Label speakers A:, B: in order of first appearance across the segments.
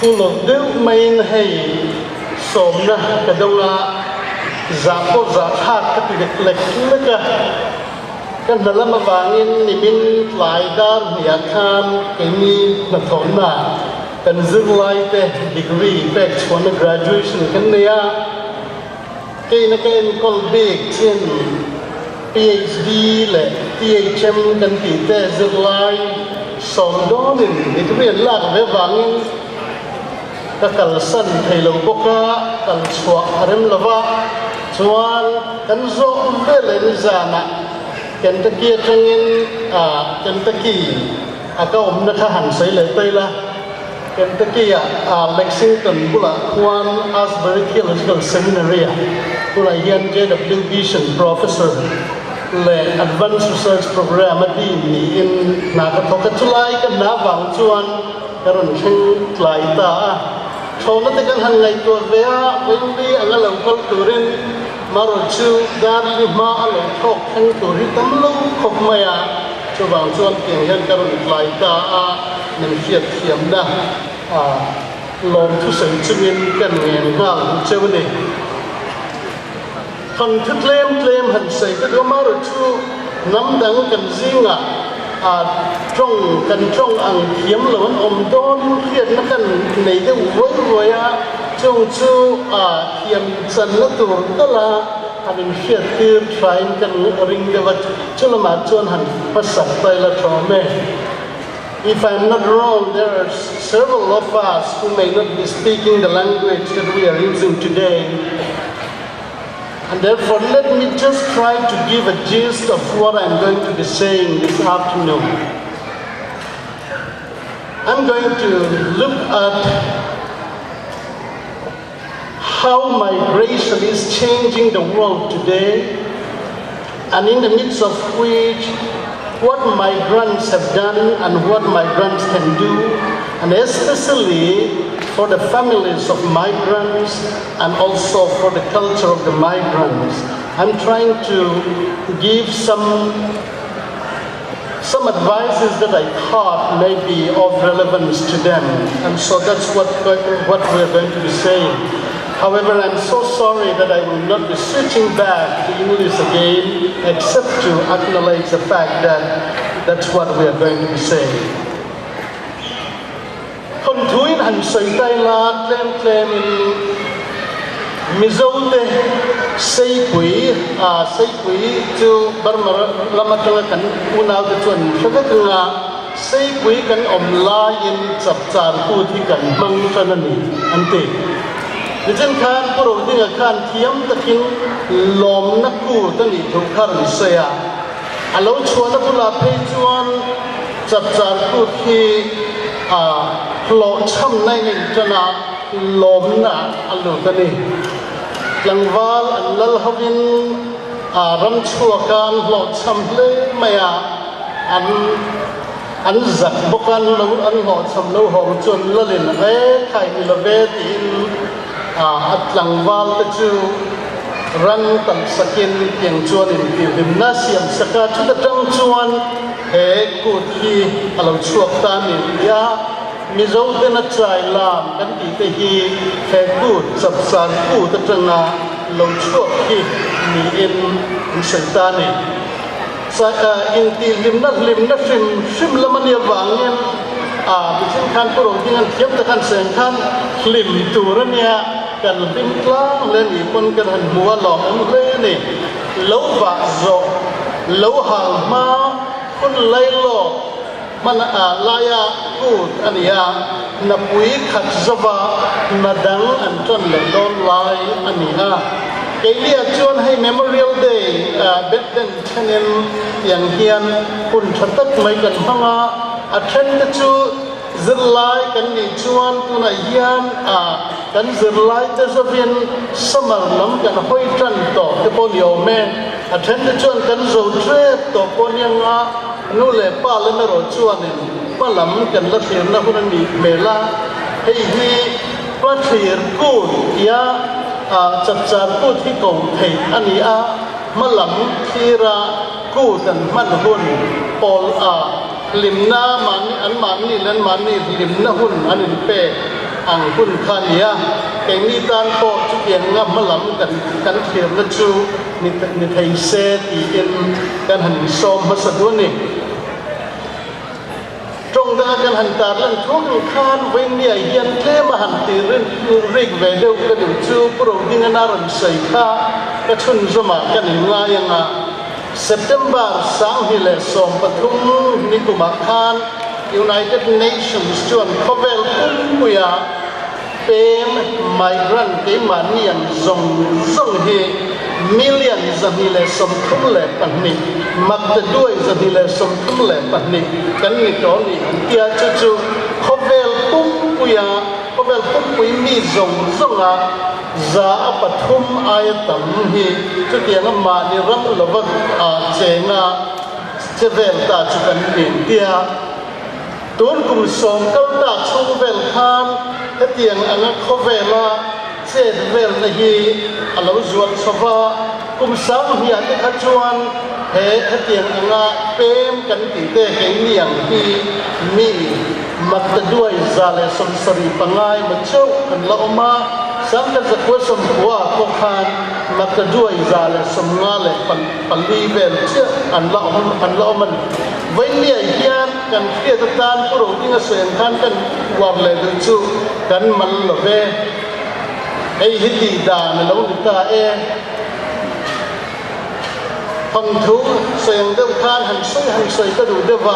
A: Phu lo deuh maiin hei sawmna ka dawng a, zah pawh zah thlak ka ti lek lek lek a. Ka hna lam avangin nimin tlai dar hniah khan keini hnathawhna kan zirlaite degree pek chhuahna graduation kan nei a. Keina ka enkawl bik chin PHD leh THM kan tih te zirlai sawm dawnin degree an lak ve vangin ka kalsan thei lo bawk a, kal chhuah a rem lo va, chuan kan zawh vel leh nizanah Kentucky atangin Kentucky a ka awmna kha han sawi leh tawi la. Kentucky-a Lexington bulah khuan Asbury Theological Seminary-ah tunah hian JW Vision Professor leh Advanced Research Program-a dean niin hna ka thawk a. Chulai ka hna vang chuan ka rawn thleng tlai ta a. Thlawhna te kan han ngaihtuah ve a, Wendy anga lo kal turin marawh chu Darli hma a lo thlawk thleng tur hi tam lo khawp mai a. Chuvang chuan tiang hian ka rawn tlai ta a. Min hriat thiamna a lawm thusawi chungin kan ngen nghal duh cheu a ni. Thawnthu tlem tlem han sawi ka duh a, marawh chu hnam dang kan zingah a tawng kan tawng ang thiam lo an awm dawn hriatna kan nei deuh ruai ruai a, chung chu a thiam channa tur tala han inhriat tir thain kan ring deuh a, chu lamah chuan han hmasak ta ila thawm e. If I'm not wrong, there are several of us who may not be speaking the language that we are using today. And therefore, let me just try to give a gist of what I'm going to be saying this afternoon. I'm going to look at how migration is changing the world today, and in the midst of which what migrants have done and what migrants can do, and especially for the families of migrants and also for the culture of the migrants. I'm trying to give some some advices that I thought may be of relevance to them. And so that's what, what we're going to be saying. However, I'm so sorry that I will not be switching back to English again, except to acknowledge the fact that that's what we are going to be saying. Thawnthuin han sawi ta ila, tlem tlemin Mizote Seipui, a Seipui chu Burma lam atanga kan unaute chuan min hre vek ang a, Seipui kan awm laiin chapchar kut hi kan hmang tan a ni, an ti. Nichin khan Pu Rodinga khan thiam takin lawmna kut a nih thu kha rawn sawi a. A lo chhuahna bulah phei chuan chapchar kut hi a hlawhchhamna in a inṭan a, lawmna a lut a ni. Tlangval an lal hovin a ram chhuak a, an hlawhchham hle mai a, an an zak bawk a, an lo an hlawhchham lo hawng chuan lalin e khai ni lo ve tiin a tlangval te chu ran tam sakin tiang chuan intihhlimna siam sak a, chuta tang chuan he kut hi a lo chhuak ta a ni tih a, Mizo tena chai lam kan tih te hi he kut chapchar kut atanga lo chhuak hi niin an sawi ta a ni. Intihhlimna hlimna hrim hrim lam a nih avangin mihring khan Pu Roding an thiam tak an sawi ang khan hlim tur a nia, kan hlim tlang hle ni pawn kan han hmu a lawmawm hle a ni. Lo vah zawh, lo hal hma, hun lailawk hman laia kut a ni a, hnapui khat zova hna dang an tan leh dawn lai a ni a. Keiliah chuan hei Memorial Day bet den thenin tiang hian hun tha tak mai kan hmang a, a then te chu zirlai kan nih chuan tunah hian kan zirlai te zawin summer lam kan hawi tan tawh te pawh ni awm e, a then te chuan kan zo tep tawh pawh ni anga nu leh pa lem erawh chuanin hma lam kan la thlirna hun a nih hmel a, hei hi hma thlir kut tia chapchar kut hi ko theih a ni a. Hma lam thlira kut an hman hun pawl ah hlimna mahni an mahni leh an mahni hlimna hun an inpek. ang hun kha a ni a, keini tan pawh chutiang nga hmalam kan kan thlirna chu ni ni thei se tiin kan han insawm hmasa duh a ni. Tawng danga kan han tar lan thuak ang khan Vawinia hian tlem a han ti rik ve deuh ka duh chu Pu Rodinga a rawn sawi kha ka chhunzawmah kan inngai ang a, September 2013 ni kumah khan United Nations chuan khawvel pumpuia Pem, migrant, keimahni ang zawng zawng hi million 234, maktaduai 234 kan ni tawh ni an tia chu chu khawvel pumpuia khawvel pumpui mi zawng zawnga 3% aia tam hi chutianga mahni ram lova chenga che vel ta chu kan ni an tia. Tun kum sawm kal tak chhung vel khan hetiang anga khawvela chet velna hi a lo zual chho va, kum sang hniah te kha chuan he hetiang anga pem kan tih te keini ang hi mi maktaduai 175 emaw chauh an la awm a, 1990 ah pawh khan maktaduai 154 vel chiah an la awm an la awm a ni. Vawinia hian kan hriat atan Pu Rodinga sawi ang khan kan uar leh duh chu kan mal lo ve. Hei hi tih dan a lo ni ta e. Thawnthu sawi ang deuh khan han sawi han sawi ka duh deuh a,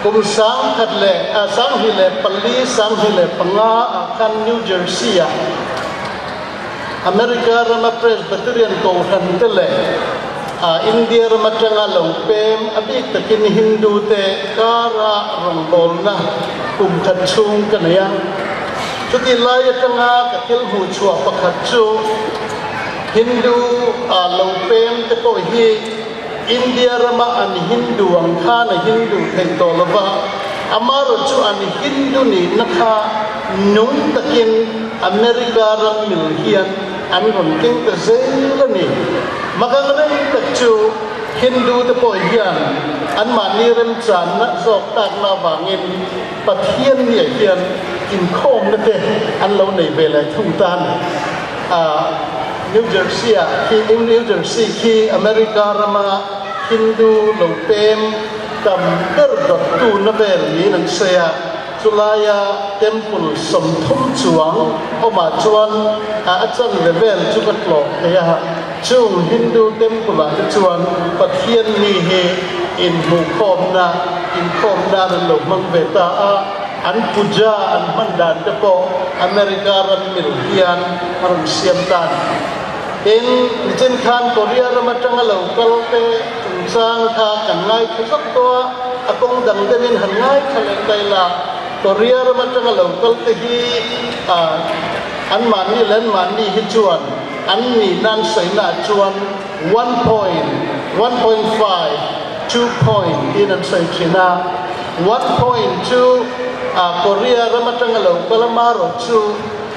A: kum sangkhat leh 2004, 2005 ah khan New Jersey ah America rama Presbyterian Kohhran te leh India ram atanga lo pem a bik takin Hindu te kara rawngbawlna kum khat chhung ka nei a. Chutih lai atanga ka thil hmuh chhuah pakhat chu Hindu lo pem te pawh hi India rama an Hindu ang khan a Hindu theih tawh lova, amaherawh chu an Hindu nihna kha nung takin America ram mil hian an rawn keng ta zel a ni. Makang reng tak chu Hindu te pawh hian anmahni remchanna zawk takna avangin Pathian nia hian inkhawmna te an lo nei ve leh thung ta a ni. New Jersey ah khi New Jersey khi America rama Hindu lo pem tam ber dawttu na vel niin an sawi a, chulaia temple 30 chuang awmah chuan a chanve vel chu ka tlawh thei a, chung Hindu temple ah te chuan Pathian mi hi inhmuhkhawmna inkhawm nan an lo hmang ve ta a. An puja an hman dan te pawh America ram mil hian a rawn siam ta a ni. Tin, nichin khan Korea ram atanga lo kal te chungchang kha kan ngaithla zawk tawh a, a kawng dang deuhin han ngaithla leh ta ila, Korea ram atanga lo kal te hi anmahni leh anmahni hi chuan an nihna an sawina ah chuan one point, 1.5, 2 point tiin an sawi thin a. One point chu Korea ram atanga lo kal a marawh chu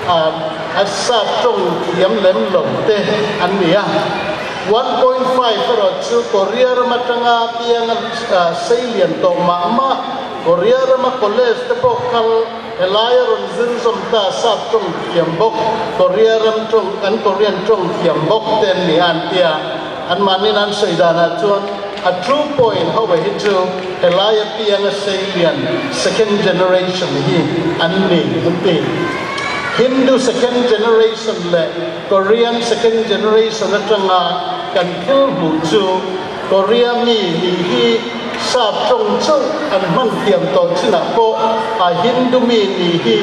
A: a sap tawng thiam lem lo te an ni a. 1.5 erawh chu Korea ram atanga piang a sei lian tawh mah mah, Korea rama college te pawh kal helaia rawn zir zawm ta sap tawng thiam bawk, Korea ram tawng an Korean tawng thiam bawk te an ni a an ti a. Anmahni'n an sawi danah chuan a true point ho hi chu helai apianga seilian second generation hi an ni an ti. Hindu second generation leh Korean second generation atanga kan thil hmuh chu Korea mi nih hi sap tawng chauh an hman thiam tawh chinah pawh a Hindu mi nih hi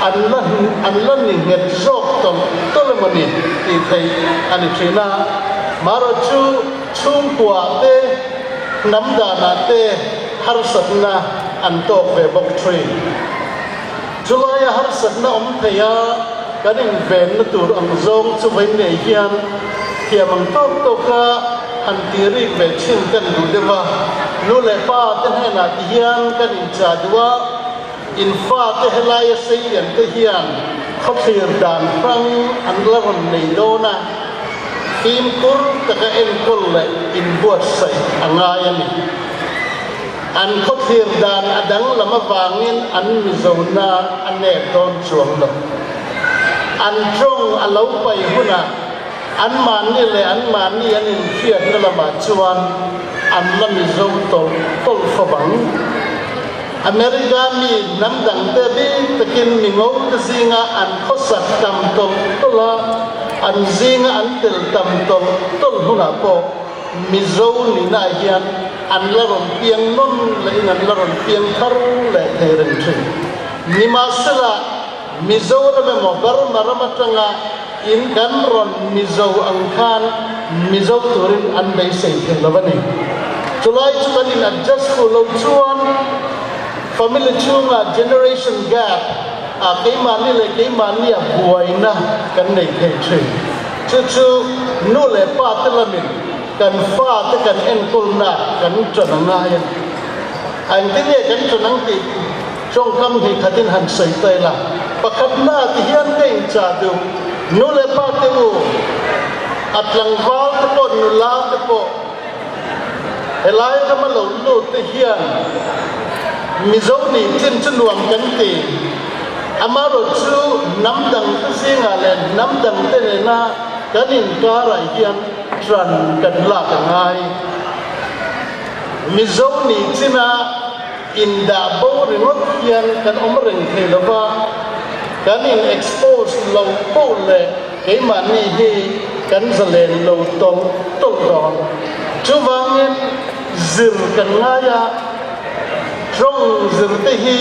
A: an la an la ni nghet zawk tawlh tawlh emaw ni tih theih a ni thin a. Marawh chu chhungkuaah te, hnam danah te harsatna an tawk ve bawk thin. Chulaia harsatna awm thei a, kan invenna tur ang zawng chu vawi nei hian thiam ang tawk tawka han ti rik ve thin kan duh deuh a. Nu leh pa te hnenah ti hian kan inchah duh a. In fate helaia seilian te hian khawthlir dan hrang an la rawn nei dawn a, fimkhur taka enkawl leh inbuatsaih a ngai a ni. An khawthlir dan a danglam avangin an Mizona a nep dawn chuang lo. An tawng a lo pai hunah anmahni leh anmahni an inhriatna lamah chuan an la Mizo tawlh tawlh fo ang. America mi hnam dangte bik takin mingo te zinga an khawsak tam tawlh tawlh a, an zinga an tel tam tawlh tawlh hunah pawh Mizo nihnaah hian an la rawn piang nawn lehin an la rawn piang thar leh thei reng thin. Nimahsela, Mizoram emaw Burma ram atanga in kan rawn Mizo ang khan Mizo turin an beisei thei lo a ni. Chulai chu kan in adjust fuh lo chuan family chhungah generation gap ah keimahni leh keimahnia buaina kan nei thei thin. Chu chu nu leh pa te lamin kan fate kan enkawlna kan ṭan a ngai a ni. A engtin nge kan ṭan ang tih ṭawngkam hnih khatin han sawi ta ila, pakhatna ti hian ka inchah duh, nu leh pa te u, a tlangval te pawh nula te pawh helai rama lo lut te hian Mizo nih chin chu nuam kan ti, amaherawh chu hnam dang te zingah leh hnam dang te nena kan inkarah hian ṭan kan lak a ngai. Mizo nih china indah bo ringawt hian kan awm reng thei lo va, kan in expose lo poh leh keimahni hi kan zalen lo tawlh tawlh dawn. Chuvangin zir kan ngai a, tawng zir te hi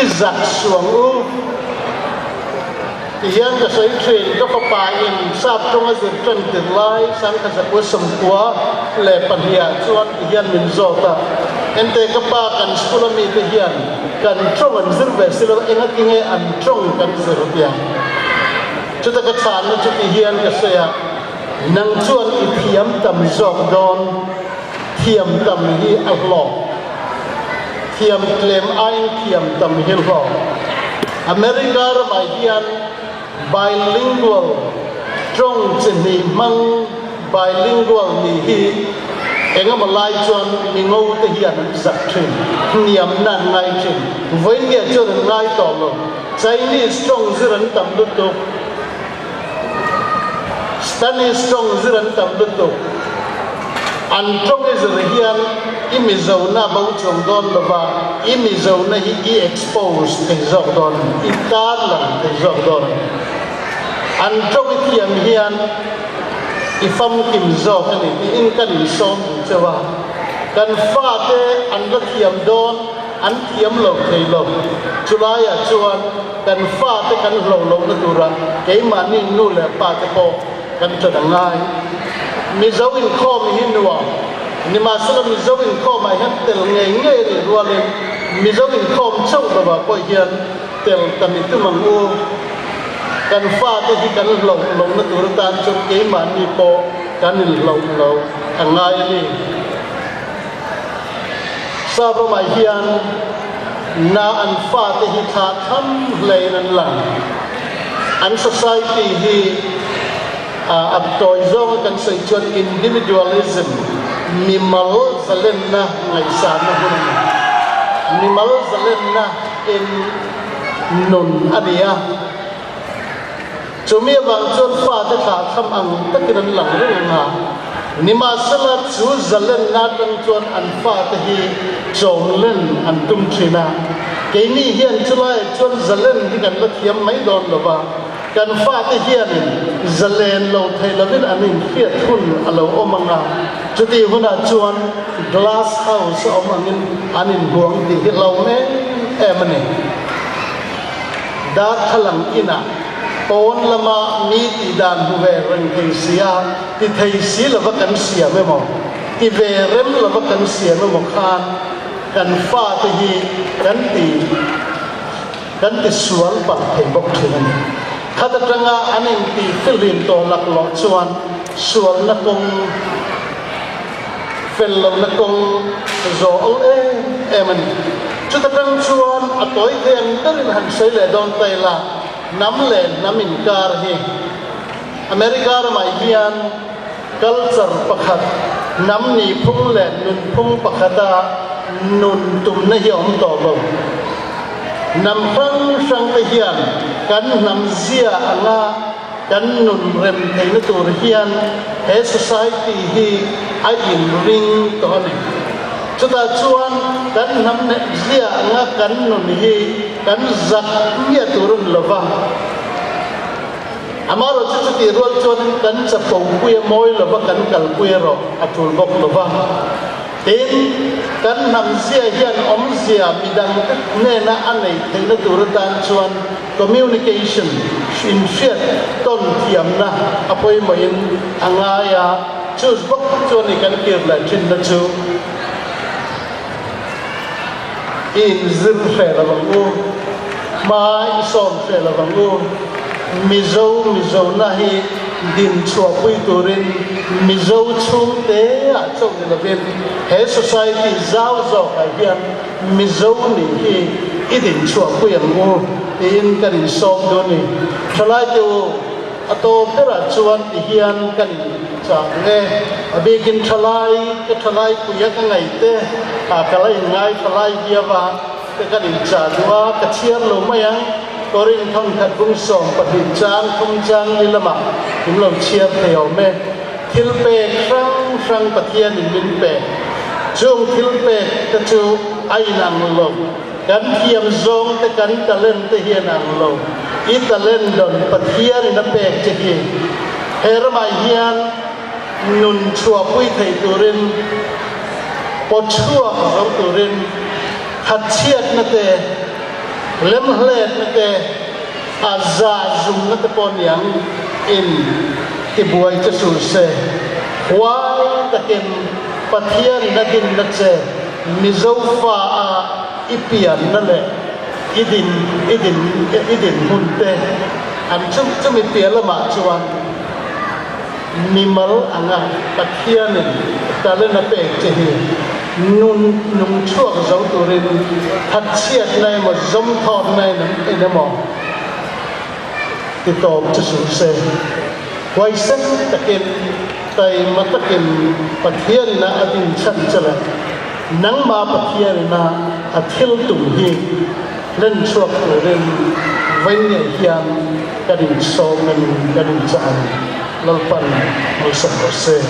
A: i zak suang u. Ti hian ka sawi thin, ka fapa in sap tawng a zir tan tir lai Sangkhazakua 92 ah chuan ti hian min zawt a, Ente ka pa kan school a mite hian kan tawng an zir ve si lo, engati nge an tawng kan zir tia? Chuta ka chhanna chu ti hian ka sawi a, Nang chuan i thiam tam zawk dawn, thiam tam hi a hlawk, thiam tlem aiin thiam tam hi hlawk. America ramah hian bilingual, tawng chi hnih hmang bilingual nih hi engemaw lai chuan mingo te hian an zak thin, hniamna an ngai thin. Vawiinge chuan an ngai tawh lo. Chinese tawng zir an tam lutuk. Spanish tawng zir an tam lutuk. An tawng i zir hian i Mizona bo chuang dawn lova, i Mizona hi i expose thei zawk dawn a ni, i tarlang thei zawk dawn a ni. An tawng i thiam hian i famkim zawk a ni tiin kan insawm duh cheu a. Kan fate an la thiam dawn, an thiam lo thei lo. Chulaiah chuan. Kan fate kan hlo lohna tura keimahni nu leh pate pawh kan ṭan a ngai. Mizo inkhawm hi nuam. Nimahsela Mizo inkhawmah hian tel ngei ngei a nih rualin Mizo inkhawm chauh lovah pawh hian tel tam i tum ang u. Kan fate hi kan hloh lohna tur atan chuan keimahni pawh kan inhloh lo a ngai a ni. Sap ramah hian na an fate hi thlah tham hlein an lang. An society hi a tawi zawnga kan sawi chuan individualism, mimal zalenna ngaihsanna hun a ni. Mimal zalenna in nun a ni a. Chumi avang chuan fate thlah tham ang takin an lang reng ang a, nimahsela chu zalenna atang chuan an fate hi chawmlen an tum thin a. Keini hian chulaiah chuan zalen hi kan la thiam mai dawn lo va, kan fate hianin zalen lo thei lovin an inhriat hun a lo awm ang a, chutih hunah chuan glass house a awm angin an inhuang tih hi hlauhawm em em a ni. Darthlalang inah pawn lama mi tih dan hmu ve reng thei si a, ti thei si lova kan siam emaw, ti ve rem lova kan siam emaw khan kan fate hi kan ti kan ti sual palh thei bawk thin a ni. Khat atanga an intih fihlim tawh laklawh chuan sualna kawng Fel lohna kawng zawh awl em em a ni. Chuta tang chuan a tawi thei ang berin han sawi leh dawn ta ila, hnam leh hnam inkar hi America ramah hian culture pakhat, hnam nihphung leh nunphung pakhata. nun tumna hi a awm tawh lo. Hnam hrang hrang te hian kan hnam zia anga kan nun rem theihna tur hian he society hi a inring tawh a ni. Chutah chuan kan hnam zia anga kan nun hi kan zak miah tur a ni lo va. Amaherawh chu chutih rual chuanin kan chapo pui a mawi lo va, kan kalpui erawh a tul bawk lo va. Tin, kan hnam zia hian awmzia midangte hnena a neih theihna tur atan chuan communication, inhriat tawn thiamna a pawimawhin a ngai a, chu bawk chu a ni kan kir leh thinna chu. I inzir hreh lo ang u, hma i sawm hreh lo ang u. Mizo Mizona hi din chhuahpui turin Mizo chhungte ah chauh ni lovin he society zau zawkah hian Mizo nih hi i din chhuahpui ang u tiin kan insawm duh a ni. Thalaite u. A tawp berah chuan ti hian kan inchah duh e. A bikin thalai ka thalai puia ka ngaih te, ah ka la inngai thalai viau a, te kan inchah duh a, ka chhiar lo mai ang. Korin thawnkhat bung 12 chang thum chang ni lamah in lo chhiar thei awm e. Thil pek hrang hrang Pathianin min pek. Chung thil pek te chu a inang lo. Kan thiam zawng te kan talent te hi an ang lo. I talent dawn Pathian in a pek che hi he ramah hian nun chhuahpui thei turin pawt chhuak zo turin thatchhiatna te, lemhletna te, a zah zumna te pawh niang in tibuai che sur se. Huai takin Pathian in a dinna che Mizo fa a i pianna leh i din i din i dinhmun te an chu chumi piah lamah chuan mimal anga Pathianin talent a pek che hi nun nung chhuak zo turin thatchhiatna emaw zawmthawtna en emaw ti tawp chu suh se. Huaisen takin, taima takin Pathianina a din chhan che leh nangmah Pathianina a thil tum hi hlen chhuak turin vawiin hian kan insawm in kan inchah ang. Lalpan malsawm rawh se.